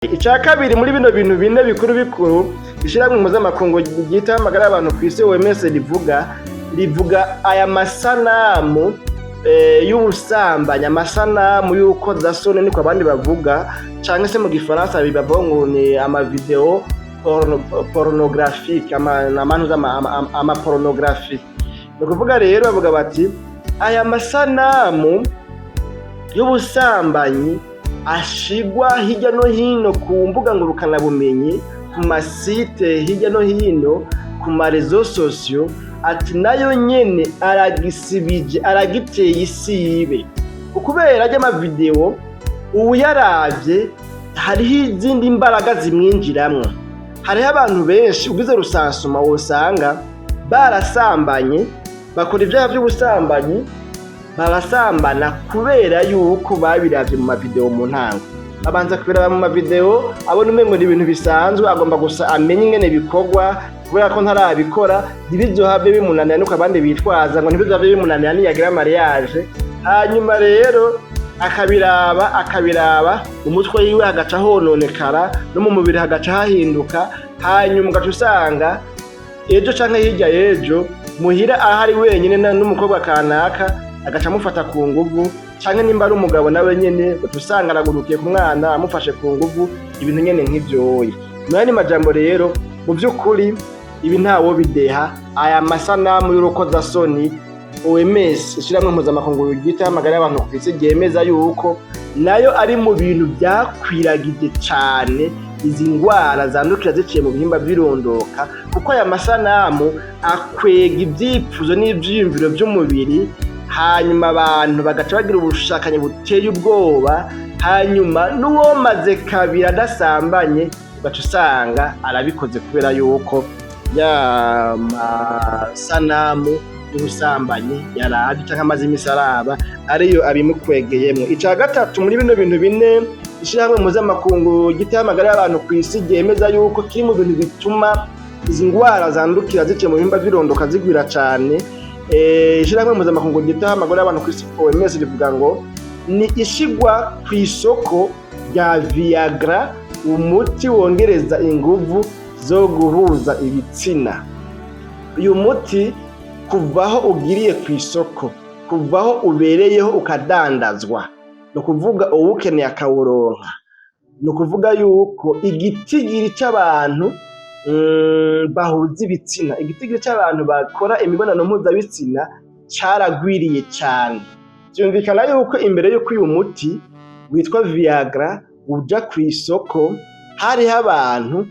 Icya kabiri muri bino bintu bine bikuru bikuru ishyirahamwe mpuzamakungu ryitaho amagara y'abantu ku isi, OMS, rivuga aya masanamu y'ubusambanyi, amasanamu y'urukozasoni niko abandi bavuga, cyangwa se mu Gifaransa bibavuga ngo ni amavideo pornographique, amapornographie. Ni ukuvuga rero bavuga bati aya masanamu y'ubusambanyi ashigwa hirya no hino ku mbuga ngurukanabumenyi, ku masite hirya no hino, ku maréseaux sociaux, ati nayo nyene aragisibije, aragiteye isibe, kubera ry'amavideo uwuyaravye hariho izindi mbaraga zimwinjiramwo. Hariho abantu benshi ugize recensement wosanga barasambanye, bakora ibyaha by'ubusambanyi, barasambana kubera yuko babiravye mu mavideo. Mu ntango babanza kubiraba mu mavideo, abona umengo ni ibintu bisanzwe, agomba gusa amenye ingene bikorwa kubera ko ntarabikora, ntibizohave bimunanira, nuko abandi bitwaza ngo ntibizohave bimunanira niyagira mariage. Hanyuma rero akabiraba, akabiraba, mu mutwe yiwe hagaca hononekara, no mu mubiri hagaca hahinduka. Hanyuma ugaca usanga ejo canke hirya y'ejo muhira ahari wenyine n'umukobwa kanaka, agaca amufata ku nguvu, canke nimba ari umugabo nawe nyene ugaca usanga aragurukiye ku mwana, amufashe ku nguvu, ibintu nyene nk'ivyoye. Mu yandi majambo rero, mu vy'ukuri ibi ntawo bideha. Aya masanamu y'urukozasoni, OMS, ishyirahamwe mpuzamakungu ryitaho amagara y'abantu ku isi, ryemeza yuko nayo ari mu bintu byakwiragije cane izi ndwara zandukira ziciye mu bihimba vy'irondoka, kuko aya masanamu akwega ivyipfuzo n'ivyiyumviro vy'umubiri, hanyuma abantu bagaca bagira ubushakanyi buteye ubwoba. Hanyuma n'uwomaze kabiri adasambanye ugaca usanga arabikoze kubera yuko ya masanamu y'ubusambanyi yaravye canke amaze imisi araba ariyo abimukwegeyemwo. Ica gatatu muri bino bintu bine ishirahamwe mpuzamakungu ryitaho amagara y'abantu kw'isi ryemeza yuko kiri mu bintu bituma izi ngwara zandukira ziciye mu bihimba vy'irondoka zigwira cane, ishirahamwe mpuzamakungu ryitaho amagara y'abantu kw'isi, OMS, rivuga ngo ni ishigwa kw'isoko rya Viagra, umuti wongereza inguvu zo guhuza ibitsina. Uyu muti kuvaho ugiriye kw'isoko, kuvaho ubereyeho ukadandazwa, ni ukuvuga uwukeneye akawuronka, ni ukuvuga yuko igitigiri c'abantu bahuza ibitsina, igitigiri c'abantu bakora imibonano mpuzabitsina caragwiriye cane. Vyumvikana yuko imbere yuko uyu muti witwa Viagra uja kw'isoko, hariho abantu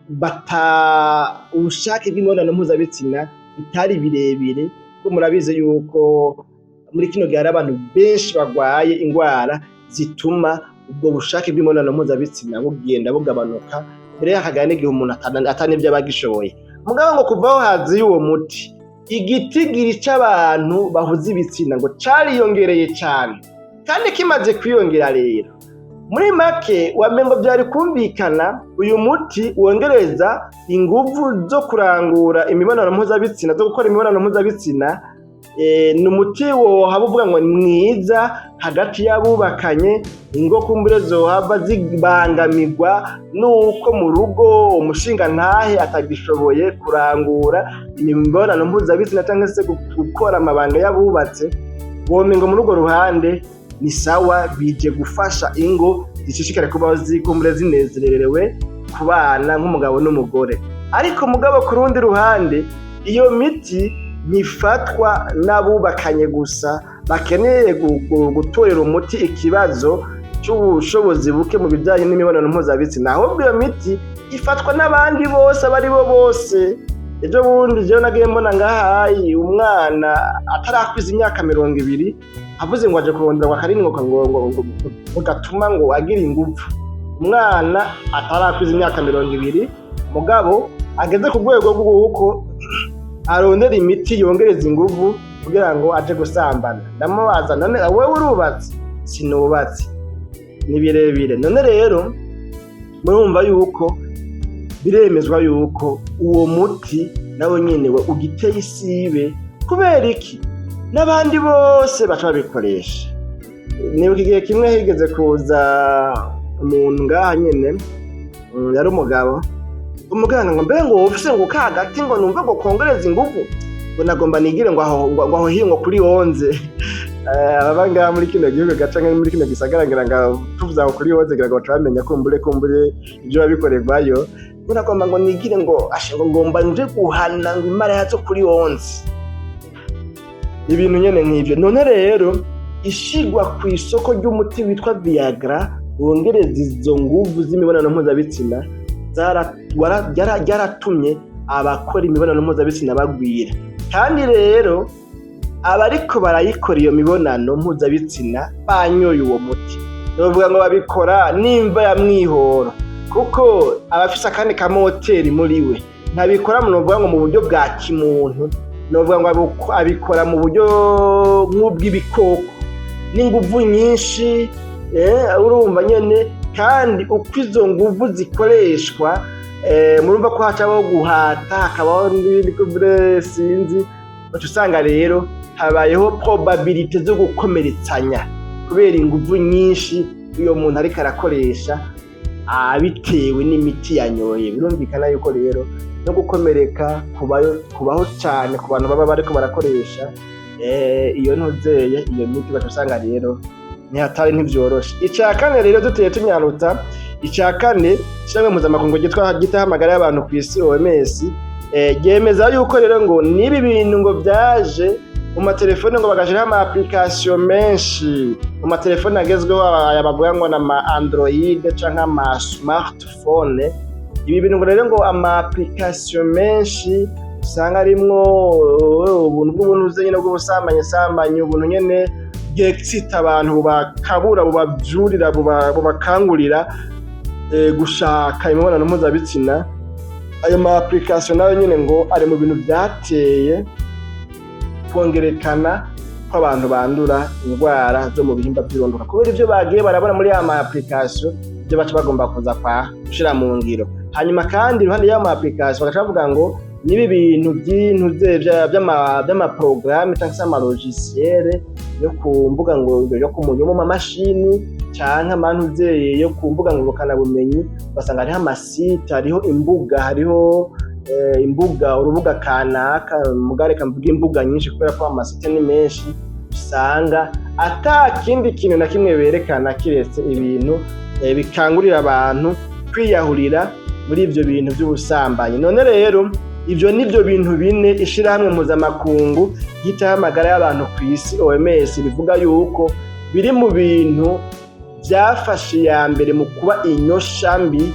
bata ubushake bw'imibonano mpuzabitsina bitari birebire, kuko murabizi yuko muri kino gihe hari abantu benshi bagwaye ingwara zituma ubwo bushake bw'imibonano mpuzabitsina bugenda bugabanuka, mbere hakagera n'igihe umuntu ata n'ivyo aba agishoboye. Mugabo ngo kuva aho haziye uwo muti, igitigiri c'abantu bahuza ibitsina ngo cariyongereye cane. Kandi kimaze kwiyongera rero, muri make wamengo vyari kumvikana, uyu muti wongereza inguvu zo kurangura imibonano mpuzabitsina, zo gukora imibonano mpuzabitsina, ni umuti wohaba uvuga ngo ni mwiza hagati y'abubakanye, ingo kumbure zohava zibangamirwa nuko mu rugo umushingantahe atagishoboye kurangura imibonano mpuzabitsina canke se gukora amabanga y'abubatse. Womengo muri urwo ruhande ni sawa, bije gufasha ingo zishishikare kubaho zikumbure zinezererewe kubana nk'umugabo n'umugore. Ariko mugabo ku rundi ruhande, iyo miti ntifatwa n'abubakanye gusa bakeneye gutorera umuti ikibazo c'ubushobozi buke mu bijanye n'imibonano mpuzabitsina, ahubwo iyo miti ifatwa n'abandi bose, abo ari bo bose. Ejo bundi jewe nagiye mbona ngahayi umwana atarakwiza imyaka 20 avuze ngo aje kurondera ngo akaringo ngo gatuma ngo agira inguvu. Umwana atarakwiza imyaka 20, mugabo ageze ku rwego rw'uko arondera imiti yongereza inguvu kugira ngo aje gusambana. Ndamubaza: "None wewe urubatse?" "Sinubatse." Ni birebire. None rero murumva yuko biremezwa yuko uwo muti nawe nyene we ugiteye isibe. Kubera iki? N'abandi bose baca babikoresha. Nibuka igihe kimwe higeze kuza Umuntu ngaha nyene, yari umugabo, umuganga ngo mbe ngo ufise ngo kagati ngo numva ngo kongereza inguvu, ngo nagomba nigire ngo aho, ngo aho hiyo ngo kuri 11. Ababa ngaha muri kino gihugu gaca muri kino gisagara, ngira ngo tuvuze aho kuri 11, ngira ngo baca bamenya kumbure ivyo babikorerwayo. Ngo nagomba ngo nigire ngo ashe ngo ngomba nje guhana ngo imara zo kuri 11, ibintu nyene nk'ivyo. None rero ishigwa ku isoko ry'umuti witwa Viagra wongereza izo nguvu z'imibonano mpuzabitsina ryaratumye abakora imibonano mpuzabitsina bagwira. Kandi rero abariko barayikora iyo mibonano mpuzabitsina banyoye uwo muti, bavuga ngo babikora nimva ya mwihoro, kuko abafise akandi kamoteri muri we ntabikora novuga ngo mu buryo bwa kimuntu, novuga ngo abikora mu buryo nk'ubw'ibikoko n'inguvu nyinshi. Urumva nyene, kandi uko izo nguvu zikoreshwa, murumva ko hacabaho guhata, hakabaho n'ibindi kumbure sinzi, uca usanga rero habayeho probabilité zo gukomeretsanya kubera inguvu nyinshi uyo muntu ariko arakoresha bitewe n'imiti yanyoye. Birumvikana yuko rero no gukomereka kubaho cane ku bantu baba bariko barakoresha iyo ntuzeye iyo miti, baca usanga rero ntihatari, ntivyoroshe. Ica kane rero, duteye tunyaruta, ica kane, ishirahamwe mpuzamakungu ryitwa ryitaho amagara y'abantu kw'isi, OMS, ryemeza yuko rero ngo n'ibi bintu ngo vyaje mu matelefone, ngo bagashiraho ama application menshi mu matelefone agezweho, aya bavuga ngo n'ama Android canke ama smartphone. Ibi bintu ngo rero ngo ama application menshi usanga arimwo ubuntu bw'ubunuze nyene bw'ubusambanyi sambanyi, ubuntu nyene bwexcita abantu, bubakabura, bubavyurira, bubakangurira gushaka imibonano mpuzabitsina. Ayo ma application nayo nyene ngo ari mu bintu vyateye kongerekana kw'abantu bandura indwara zo mu bihimba vy'irondoka, kubera ivyo bagiye barabona muri ya ma application, ivyo baca bagomba kuza kwa gushira mu ngiro. Hanyuma kandi iruhande y'ayo ma application, bagaca bavuga ngo n'ibi bintu vy'intuze vy'ama programme canke se ama logiciel yo ku mbuga ngo yo ku yo mu mamashini canke amantuze yo ku mbuga ngurukanabumenyi, ugasanga hariho ama site, hariho imbuga, hariho imbuga, urubuga kanaka, muga reka mvuge imbuga nyinshi kubera ko ama site ni menshi, usanga ata kindi kintu na kimwe berekana kiretse ibintu bikangurira abantu kwiyahurira muri ivyo bintu vy'ubusambanyi. None rero ivyo nivyo bintu bine ishirahamwe mpuzamakungu ryitaho amagara y'abantu kw'isi, OMS, rivuga yuko biri mu bintu vyafashe iya mbere mu kuba inyosha mbi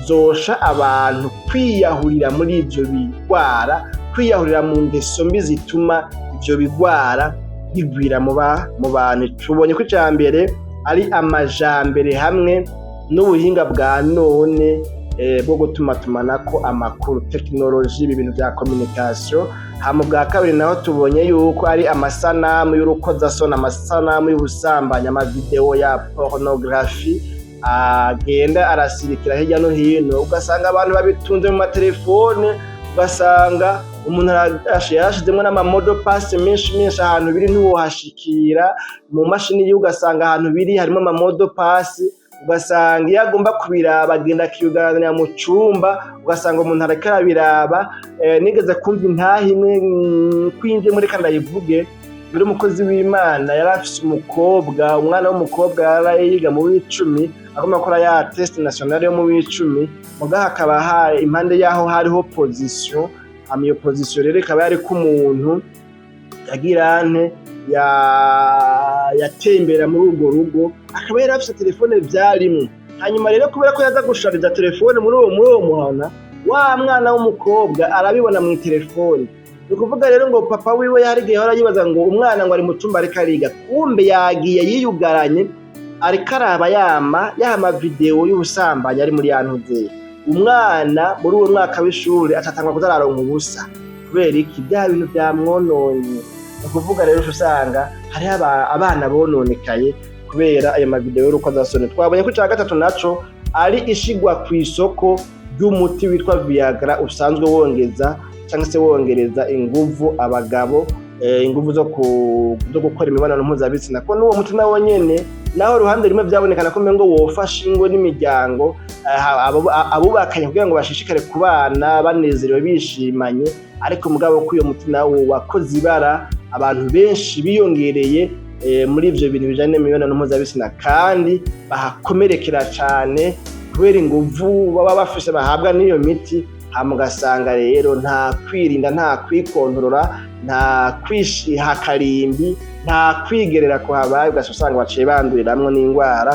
zosha abantu kwiyahurira muri ivyo bigwara, kwiyahurira mu ngeso mbi zituma ivyo bigwara bigwira mu bantu. Tubonye ko ica mbere ari amajambere hamwe n'ubuhinga bwa none bwo gutumatumanako amakuru, tekinoloji, ibi bintu vya communication. Hama ubwa kabiri naho tubonye yuko ari amasanamu y'urukozasoni, amasanamu y'ubusambanyi, amavideo ya pornographie agenda arasirikira hirya no hino, ugasanga abantu babitunze mu matelefone, ugasanga umuntu yarashizemwo n'ama mots de passe menshi menshi, ahantu biri ntiwohashikira mu mashini yiwe, ugasanga ahantu biri harimo ama mots de passe, ugasanga iyo agomba kubiraba agenda akiyugaranira mu cumba, ugasanga umuntu ariko arabiraba. Nigeze kumva intahe imwe kwinjiye muri, reka ndayivuge, yari umukozi w'Imana, yari afise umukobwa, umwana w'umukobwa yari yiga mu w'icumi, agomba gukora ya test nationale yo mu w'icumi. Muga hakaba hari impande yaho hariho position, hama iyo position rero ikaba yariko umuntu yagira nte yatembera muri urwo rugo, akaba yari afise telefone vyarimwo. Hanyuma rero kubera ko yaza gushariza telefone muri uwo muhana, wa mwana w'umukobwa arabibona mw'itelefone. Ni ukuvuga rero ngo papa wiwe hari igihe yahora yibaza ngo umwana ngo ari mu cumba ariko ariga, kumbe yagiye yiyugaranye ariko araba yama video y'ubusambanyi ari muri ya ntuzeye. Umwana muri uwo mwaka w'ishure acatangura kuza araronka ubusa. Kubera iki? Vya bintu vyamwononye. Ni ukuvuga rero usanga hariho abana bononekaye kubera ayo mavideo y'urukozasoni. Twabonye ko ica gatatu naco ari ishigwa kw'isoko ry'umuti witwa Viagra usanzwe wongeza canke se wongereza inguvu abagabo. inguvu zo gukora imibonano mpuzabitsina, ko n'uwo muti nawo nyene, naho uruhande rumwe vyabonekana ko umengo wofasha ingo n'imiryango, abubakanye kugira ngo bashishikare kubana banezerewe, bishimanye, ariko mugabo ko uyo muti nawo wakoze ibara, abantu benshi biyongereye muri ivyo bintu bijanye n'imibonano mpuzabitsina, kandi bahakomerekera cane kubera inguvu baba bafise bahabwa n'iyo miti. Hama ugasanga rero nta kwirinda, nta kwikontorora, nta kwishiha karimbi, nta kwigerera kuhabaye, ugaca usanga baciye banduriramwo n'indwara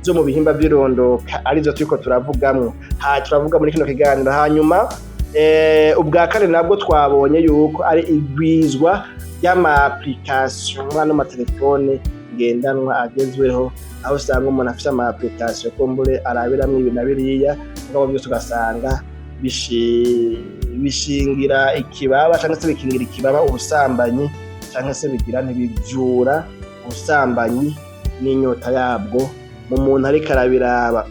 zo mu bihimba vy'irondoka, arizo turiko turavugamwo, turavuga muri kino kiganiro. Hanyuma ubwa kane nabwo twabonye yuko ari igwizwa ry'ama application muri ano matelefone ngendanwa agezweho, aho usanga umuntu afise ama application kumbure arabiramwo ibi na biriya, mugabo vyose ugasanga bishingira ikibaba canke se bikingira ikibaba ubusambanyi, canke se bigira ntibivyura ubusambanyi n'inyota yabwo mu muntu ariko arabiraba.